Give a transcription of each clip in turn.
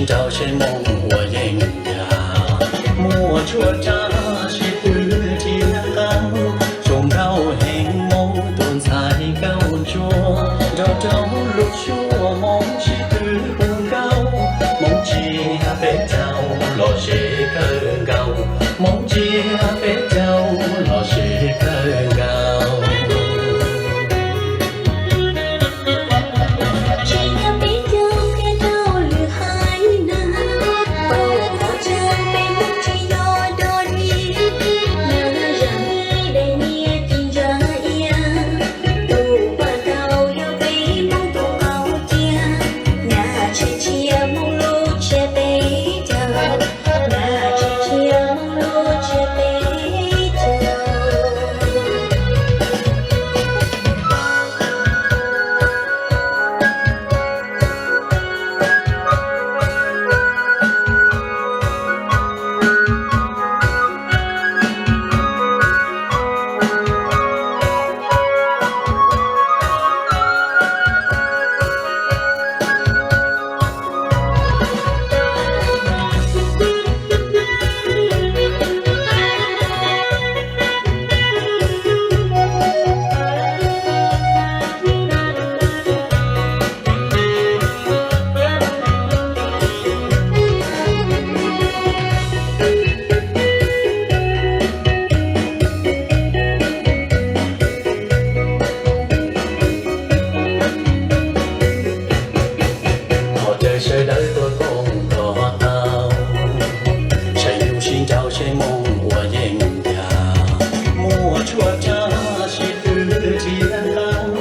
Rau seb Hmoob ua yeeb yam, muaj tshuaj tsab sib tw thiab qab, zoo nkauj heev Hmoob tus ntxhais Kauj Ntsuab, nrog rau lub suab Hmoob sib tw hu nkauj, Hmoob tsiab peb caug los ze kawg nkaus, Hmoob tsiab peb caug los ze kawg nkaus. Tsis yog peb caug qhia rau lwm haiv neeg, tau qhov tseeb peb Hmoob tsis yog dog dig, nyob zaj mi daim niag ci ntsa iab, tus paj tau yog peb Hmoob tus qaub cia, nyab tsis cia Hmoob lub tsiab peb caug, nyab tsis cia Hmoob lub tsiab peb caug. Thov caw sawv daws tuaj koom tos tau, saib yus sib nrau seb Hmoob ua yeeb yam, muaj tshuaj tsab sib tw thiab qab,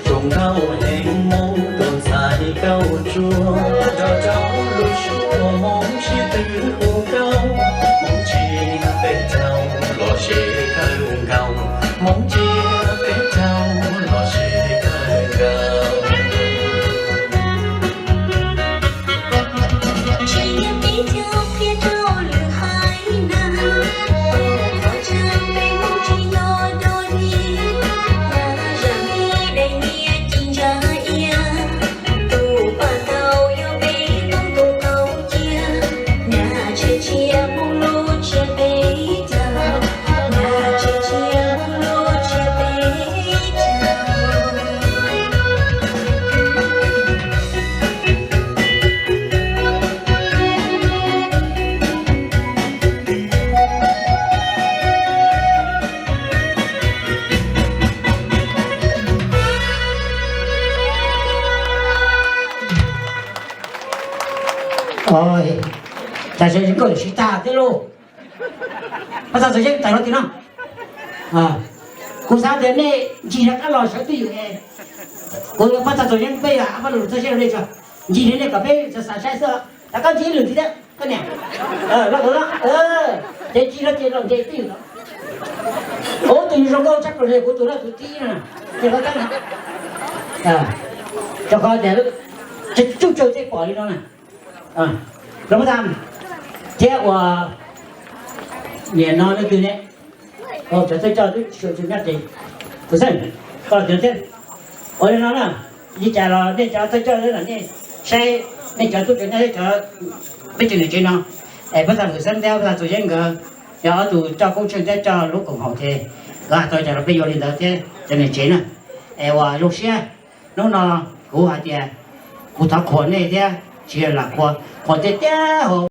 zoo nkauj heev Hmoob tus ntxhais Kauj Ntsuab, nrog rau lub suab Hmoob sib tw hu nkauj, Hmoob tsiab peb caug los ze kawg nkaus, Hmoob tsiab peb caug los ze kawg nkaus. Tsis yog peb caug qhia rau lwm haiv neeg, qhov tseeb peb Hmoob tsis yog dog dig, nyob zaj mi daim niag ci ntsa iab, tus paj tau yog peb Hmoob tus qaub cia, nyab tsis cia Hmoob lub tsiab peb caug, nyab tsis cia Hmoob lub tsiab peb caug. Tam sim no nkauj tsis tag thiab lauj. Pab txag Txos Yeeb tawm los tim no. Kuv xav tias nej ncig rov qab los sawv twj ywm es, kuv pab txag Txos Yeeb peb yog pab lus txog siab rau nej tso, ncig li nej kom peb xav saib xwb. Rov qab ncig ib lwm thiab koj niam. Los, ces ncig no ces los nce twj ywm no. Ub, tus zoo nkauj tshaj plaws kuv tus no tus tib no, ces qhov tseeb no, rau qhov tias tsuj tsaug tej pom li no na. Los muab tag thiab ua niam no leej twg ne? Cov thawj coj twb tsis nyob ces, tus xeeb, koj los tias thiab. Ua li no na, li cas los nej cov thawj coj los nej saib, nej cov tub cov nyab thiab cov peb cov niam tsev no, es pab txag Lwm Xeeb thiab pab txag Txos Yeeb nkawd yog ob tug coj koob tsheej thiab coj lub koom haum ces nkawd hais tau cas los peb yuav li ntawd thiab cov niam tsev na. Es ua zoo siab, hnub no kuv hais tias kuv thov qhuas nej thiab tsis yog lam qhuas, qhuas tiag tiag hauv